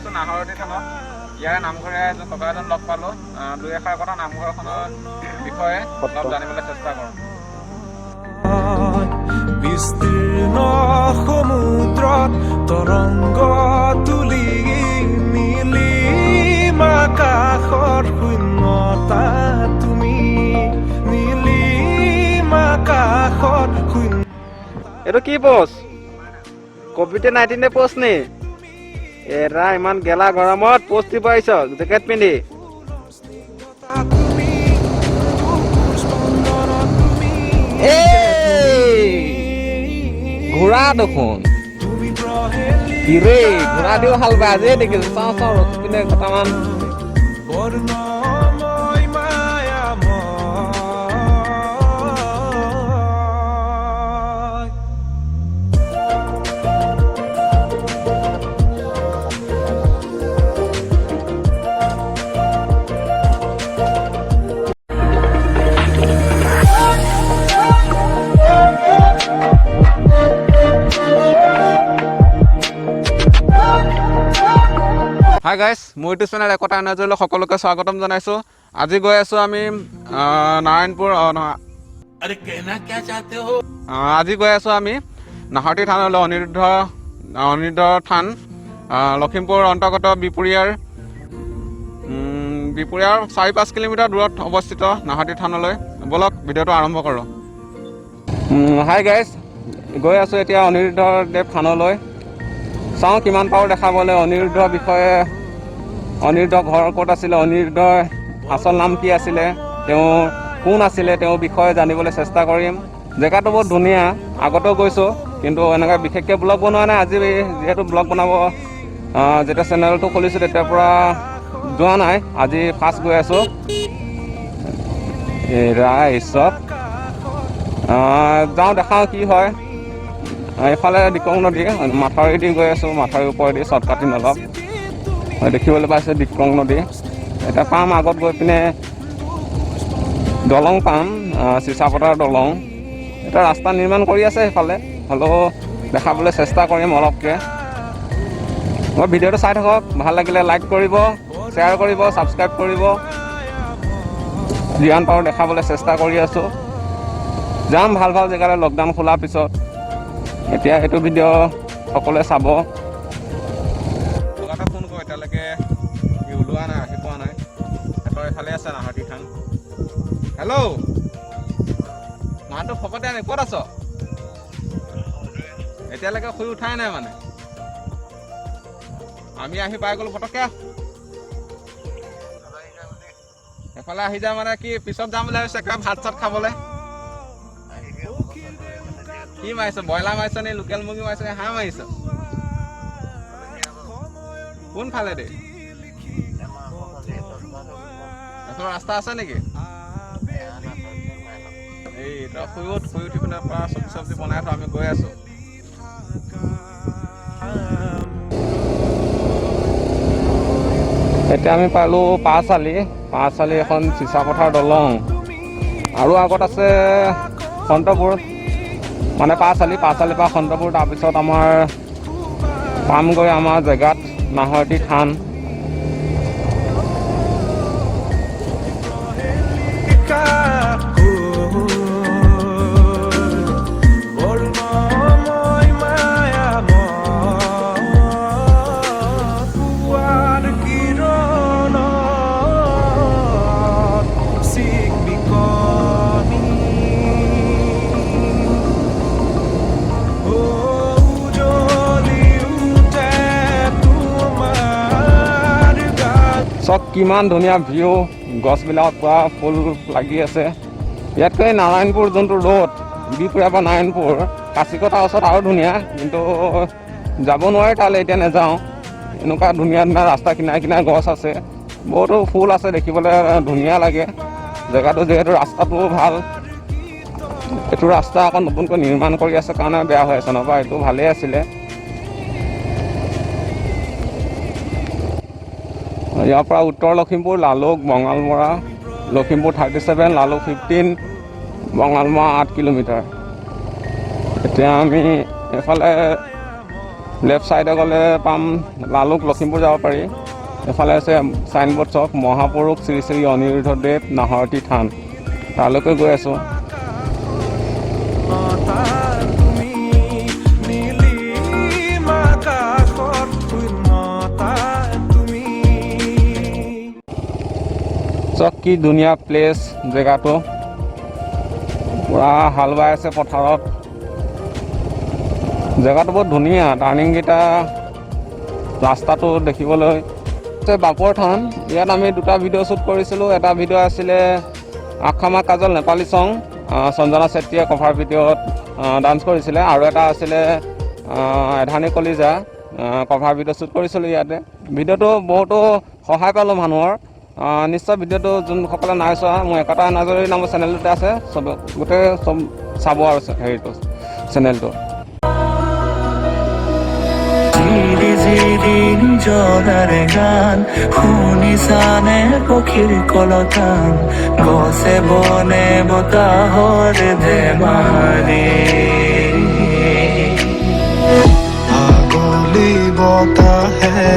আছোঁ নাহৰতি থানত। ইয়াৰে নামঘৰীয়া এজন ককা এজন লগ পালোঁ। দুই এষাৰ কথা নামঘৰখনৰ বিষয়ে অলপ জানিবলৈ চেষ্টা কৰোঁ। বিস্তীৰ্ণ সমুদ্ৰত তৰংগ তুলি নীলিম আকাশৰ শূন্যতা তুমি, নীলিম আকাশৰ শূন্য। এইটো কি পোষ্ট? ক'ভিড 19-এ পোষ্ট নি? এৰা, ইমান গেলা গৰমত পোষ্ট দিব আহিছ জেকেট পিন্ধি? তুমি বুকুৰ স্পন্দনত তুমি। এই ঘোঁৰা দেখোন। তুমি প্ৰহেলি কিৰে, ঘোঁৰা দিও হাল বাই, আজিয়ে দেখিছো। চাওঁ চাওঁ, ৰখি পিনে কেইটামান। বৰ্ণময় মায়াময়। হাই গাইছ, মোৰ ইউটিউব চেনেল একতা এনাৰ্জিলৈ সকলোকে স্বাগতম জনাইছোঁ। আজি গৈ আছোঁ আমি নাৰায়ণপুৰ, নহয়, अरे कहना क्या चाहते हो? আজি গৈ আছোঁ আমি নাহৰতি থানলৈ। অনিৰুদ্ধ থান লখিমপুৰ অন্তৰ্গত বিপুৰীয়াৰ 4-5 কিলোমিটাৰ দূৰত অৱস্থিত নাহৰতি থানলৈ। ব'লক, ভিডিঅ'টো আৰম্ভ কৰোঁ। হাই গাইছ, গৈ আছোঁ এতিয়া অনিৰুদ্ধ দেৱ থানলৈ। চাওঁ কিমান পাৰোঁ দেখাবলৈ অনিৰুদ্ধৰ বিষয়ে। অনিৰুদ্ধ ঘৰ ক'ত আছিলে, অনিৰুদ্ধৰ আচল নাম কি আছিলে, তেওঁ কোন আছিলে, তেওঁৰ বিষয়ে জানিবলৈ চেষ্টা কৰিম। জেগাটো বহুত ধুনীয়া। আগতেও গৈছোঁ, কিন্তু এনেকৈ বিশেষকৈ ব্লগ বনোৱা নাই। আজি যিহেতু ব্লগ বনাব যেতিয়া চেনেলটো খুলিছোঁ, তেতিয়াৰ পৰা যোৱা নাই। আজি ফাৰ্ষ্ট গৈ আছোঁ। এৰা ঈশ্বৰ, যাওঁ, দেখাওঁ কি হয়। এইফালে দিকং নদী, মাথাউৰি দি গৈ আছোঁ। মাথাউৰিৰ ওপৰেদি চৰ্ট কাটিং অলপ দেখিবলৈ পাইছোঁ দিকং নদী। এতিয়া পাম, আগত গৈ পিনে দলং পাম, চিচাপথাৰ দলং। এতিয়া ৰাস্তা নিৰ্মাণ কৰি আছে সেইফালে। হ'লেও দেখাবলৈ চেষ্টা কৰিম অলপকৈ। মই ভিডিঅ'টো চাই থাকক। ভাল লাগিলে লাইক কৰিব, শ্বেয়াৰ কৰিব, ছাবস্ক্ৰাইব কৰিব। যিমান পাৰোঁ দেখাবলৈ চেষ্টা কৰি আছোঁ। যাম ভাল ভাল জেগালৈ লকডাউন খোলাৰ পিছত। এতিয়া এইটো ভিডিঅ' সকলোৱে চাব। ফোন কৰ, এতিয়ালৈকে সি ওলোৱা নাই, আহি পোৱা নাই। সিহঁতৰ এইফালে আছে নাহৰতি থান। হেল্ল', মানুহটো ফকতে আনি ক'ত আছ? এতিয়ালৈকে শুই উঠাই নাই মানে? আমি আহি পাই গ'লো, পটককে আহ। এফালে আহি যাম মানে কি, পিছত যাম বুলি ভাবিছো, একেবাৰে ভাত চাত খাবলৈ। কি মাৰিছ? ব্ৰইলাৰ মাৰিছ নে লোকেল মুৰ্গী মাৰিছ নে হাঁহ মাৰিছ? কোনফালে দেই? এইফালে ৰাস্তা আছে নেকি? এই তই শুই উঠ, শুই উঠি পিনে পুৰা চব্জি চব্জি বনাই থ, আমি গৈ আছো। এতিয়া আমি পালোঁ পাঁচআলি। পাঁচআলি এখন চিচাপথাৰ দলং আৰু আগত আছে সন্তপুৰ, মানে পাঁচআলি, পাঁচআলিৰ পৰা সন্তপুৰ, তাৰপিছত আমাৰ পামগৈ আমাৰ জেগাত নাহৰতি থান। বৰ্ণময় মায়াময় পুৱাৰ কিৰণত চিকমিকনি, উজ্বলি উঠে তোমাৰ গা। চাওক কিমান ধুনীয়া ভিউ, গছবিলাকত পুৰা ফুল লাগি আছে। ইয়াতকৈ নাৰায়ণপুৰ যোনটো ৰোড, বিহপুৰীয়াৰ পৰা নাৰায়ণপুৰ কাচিকটাৰ ওচৰত আৰু ধুনীয়া, কিন্তু যাব নোৱাৰি তালৈ, এতিয়া নাযাওঁ। এনেকুৱা ধুনীয়া ধুনীয়া ৰাস্তা, কিনাৰে কিনাৰে গছ আছে, বহুতো ফুল আছে, দেখিবলৈ ধুনীয়া লাগে জেগাটো। যিহেতু ৰাস্তাটোও ভাল। এইটো ৰাস্তা আকৌ নতুনকৈ নিৰ্মাণ কৰি আছে কাৰণে বেয়া হৈ আছে, নহ'বা এইটো ভালেই আছিলে। ইয়াৰ পৰা উত্তৰ লখিমপুৰ, লালুক, বঙালমৰা, লখিমপুৰ 37, লালুক 15, বঙালমৰা 8 কিলোমিটাৰ। এতিয়া আমি এইফালে লেফ্ট ছাইডে গ'লে পাম লালুক, লখিমপুৰ যাব পাৰি। এইফালে আছে চাইনবোৰ্ড চাওক, মহাপুৰুষ শ্ৰী শ্ৰী অনিৰুদ্ধদেৱ নাহৰতি থান, তালৈকে গৈ আছোঁ। তুমি নীলিমা আকাশৰ শূন্যতা তুমি। চাওক কি ধুনীয়া প্লেচ, জেগাটো পূৰা হাল বাই আছে পথাৰত। জেগাটো বহুত ধুনীয়া, টাৰ্ণিংকেইটা, ৰাস্তাটো দেখিবলৈ। আছে বাপৰ থান, ইয়াত আমি দুটা ভিডিঅ' শ্বুট কৰিছিলোঁ। এটা ভিডিঅ' আছিলে আখামা কাজল নেপালী ছং, সঞ্জনা চেত্ৰীয়ে কভাৰ ভিডিঅ'ত ডান্স কৰিছিলে, আৰু এটা আছিলে এধানী কলিজা, কভাৰ ভিডিঅ' শ্বুট কৰিছিলোঁ ইয়াতে। ভিডিঅ'টো বহুতো সহায় পালোঁ মানুহৰ। নিশ্চয় ভিডিঅ'টো যোনসকলে নাই চোৱা, মোৰ একতা নাজৰী নামৰ চেনেলটোতে আছে, চব গোটেই চব চাব আৰু হেৰিটো চেনেলটো। জিৰি জিৰি নিজৰাৰে গান শুনিছানে? পক্ষীৰ কলতান, গছে বনে বতাহৰ ধেমালি। আগলি বতাহে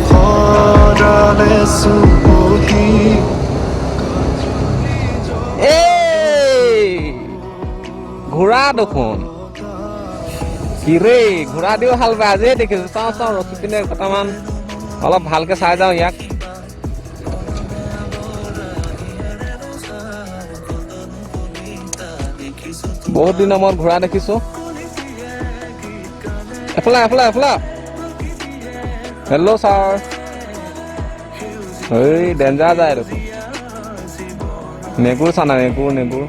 সৰালে চুবহি। এই ঘোঁৰা দেখোন, কি ৰে, ঘোঁৰা দিও হাল বাই, আজিয়ে দেখিছো। চাওঁ চাওঁ, ৰখি পিনে কেইটামান অলপ ভালকে চাই যাওঁ ইয়াক। বহুত দিনৰ মূৰত ঘোঁৰা দেখিছো। এফালে এফালে এফালে, হেল্ল' ছাৰ। এই ডেঞ্জাৰ যায় দেখোন। নেগুৰ চানা, নেগুৰ নেগুৰ।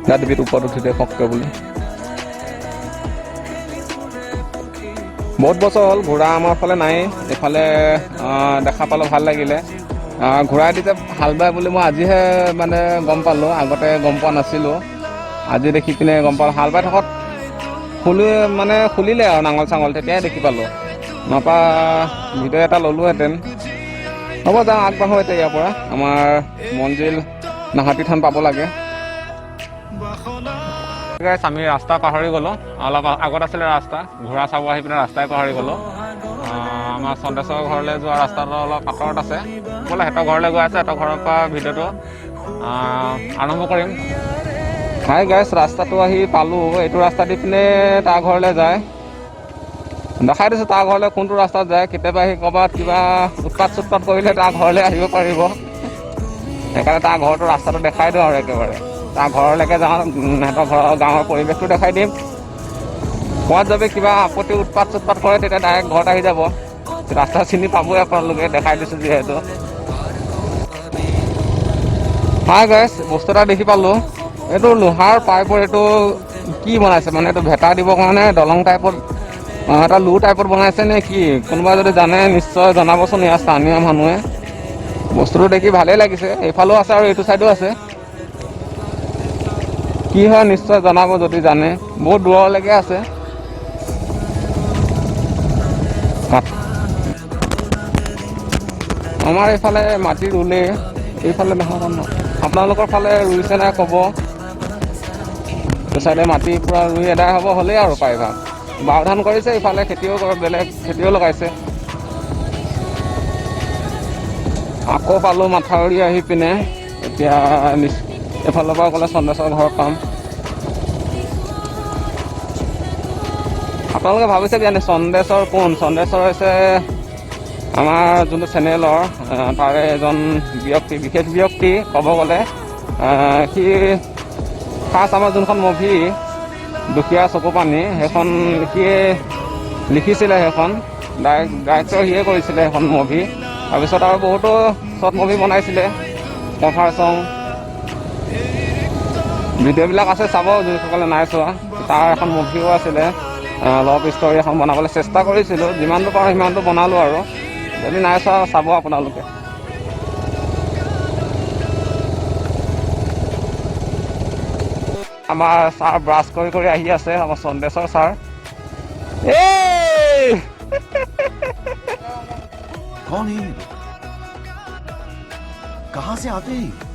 যা দিবি, ওপৰত উঠি দে ফককে বুলি। বহুত বছৰ হ'ল ঘোঁৰা আমাৰ ফালে নাই, এইফালে দেখা পালোঁ, ভাল লাগিলে। ঘোঁৰাই দি যে হাল বায় বুলি মই আজিহে মানে গম পালোঁ, আগতে গম পোৱা নাছিলোঁ। আজি দেখি পিনে গম পালোঁ। হাল বাই থকাত খুলি মানে খুলিলে আৰু নাঙল চাঙল, তেতিয়াই দেখি পালোঁ, নপা ভিডিঅ' এটা ল'লোহেঁতেন। হ'ব, যাওঁ, আগবাঢ়ো এতিয়া ইয়াৰ পৰা। আমাৰ মঞ্জিল নাহতি থান পাব লাগে। Guys, আমি ৰাস্তা পাহৰি গ'লোঁ। অলপ আগত আছিলে ৰাস্তা, ঘোঁৰা চাব আহি পিনে ৰাস্তাই পাহৰি গ'লোঁ। আমাৰ চন্দ্ৰেশ্বৰ ঘৰলৈ যোৱা ৰাস্তাটো অলপ আঁতৰত আছে। বোলে সিহঁতৰ ঘৰলৈ গৈ আছে, সিহঁতৰ ঘৰৰ পৰা ভিডিঅ'টো আৰম্ভ কৰিম। হাই গাইছ, ৰাস্তাটো আহি পালোঁ। এইটো ৰাস্তা দি পিনে তাৰ ঘৰলৈ যায়। দেখাই দিছোঁ তাৰ ঘৰলৈ কোনটো ৰাস্তাত যায়। কেতিয়াবা সি ক'ৰবাত কিবা উৎপাত চুৎপাত কৰিলে তাৰ ঘৰলৈ আহিব পাৰিব, সেইকাৰণে তাৰ ঘৰটো ৰাস্তাটো দেখাই দিওঁ আৰু একেবাৰে তাৰ ঘৰলৈকে যাওঁ। সিহঁতৰ ঘৰৰ গাঁৱৰ পৰিৱেশটো দেখাই দিম। ক'ৰবাত যদি কিবা আপত্তি উৎপাত চুৎপাত কৰে, তেতিয়া ডাইৰেক্ট ঘৰত আহি যাব, ৰাস্তা চিনি পাবই আপোনালোকে, দেখাই দিছোঁ যিহেতু। হাই গাইছ, বস্তু এটা দেখি পালোঁ। এইটো লোহাৰ পাইপৰ এইটো কি বনাইছে, মানে এইটো ভেটা দিবৰ কাৰণে দলং টাইপত, এটা লু টাইপত বনাইছে নে কি? কোনোবা যদি জানে নিশ্চয় জনাবচোন, ইয়াৰ স্থানীয় মানুহে। বস্তুটো দেখি ভালেই লাগিছে। এইফালেও আছে আৰু এইটো চাইডো আছে, কি হয় নিশ্চয় জনাব যদি জানে। বহুত দূৰলৈকে আছে। কাঠ। আমাৰ এইফালে মাটি ৰুলে, এইফালে নহয় নহয়, আপোনালোকৰ ফালে ৰুইছে নাই ক'ব। এইটো চাইডে মাটি পূৰা ৰুই এদাই হ'ব হ'লেই আৰু প্ৰায়ভাগ বাও ধান কৰিছে, ইফালে খেতিও কৰে, বেলেগ খেতিও লগাইছে। আকৌ পালোঁ মাথাউৰি আহি পিনে। এতিয়া এইফালৰ পৰা গ'লে চন্দ্ৰেশ্বৰ ঘৰ পাম। আপোনালোকে ভাবিছে কিজানি চন্দ্ৰেশ্বৰ কোন? চন্দ্ৰেশ্বৰ হৈছে আমাৰ যোনটো চেনেলৰ, তাৰে এজন ব্যক্তি, বিশেষ ব্যক্তি ক'ব গ'লে। সি ফাৰ্ষ্ট আমাৰ যোনখন মুভি দুখীয়া চকু পানী, সেইখন সিয়ে লিখিছিলে, সেইখন ডাইৰেক্টৰ সিয়ে কৰিছিলে সেইখন মুভি। তাৰপিছত আৰু বহুতো শ্বৰ্ট মুভি বনাইছিলে, কভাৰ চং, ভিডিঅ'বিলাক আছে চাব যিসকলে নাই চোৱা। তাৰ এখন মুভিও আছিলে, লভ ষ্টৰী এখন বনাবলৈ চেষ্টা কৰিছিলোঁ, যিমানটো পাৰোঁ সিমানটো বনালোঁ আৰু যদি নাই চোৱা চাব আপোনালোকে। আমাৰ ছাৰ ব্ৰাছ কৰি কৰি আহি আছে, আমাৰ চন্দ্ৰেশ্বৰ ছাৰ। এই कौन है ये लोग? कहां से आते हैं?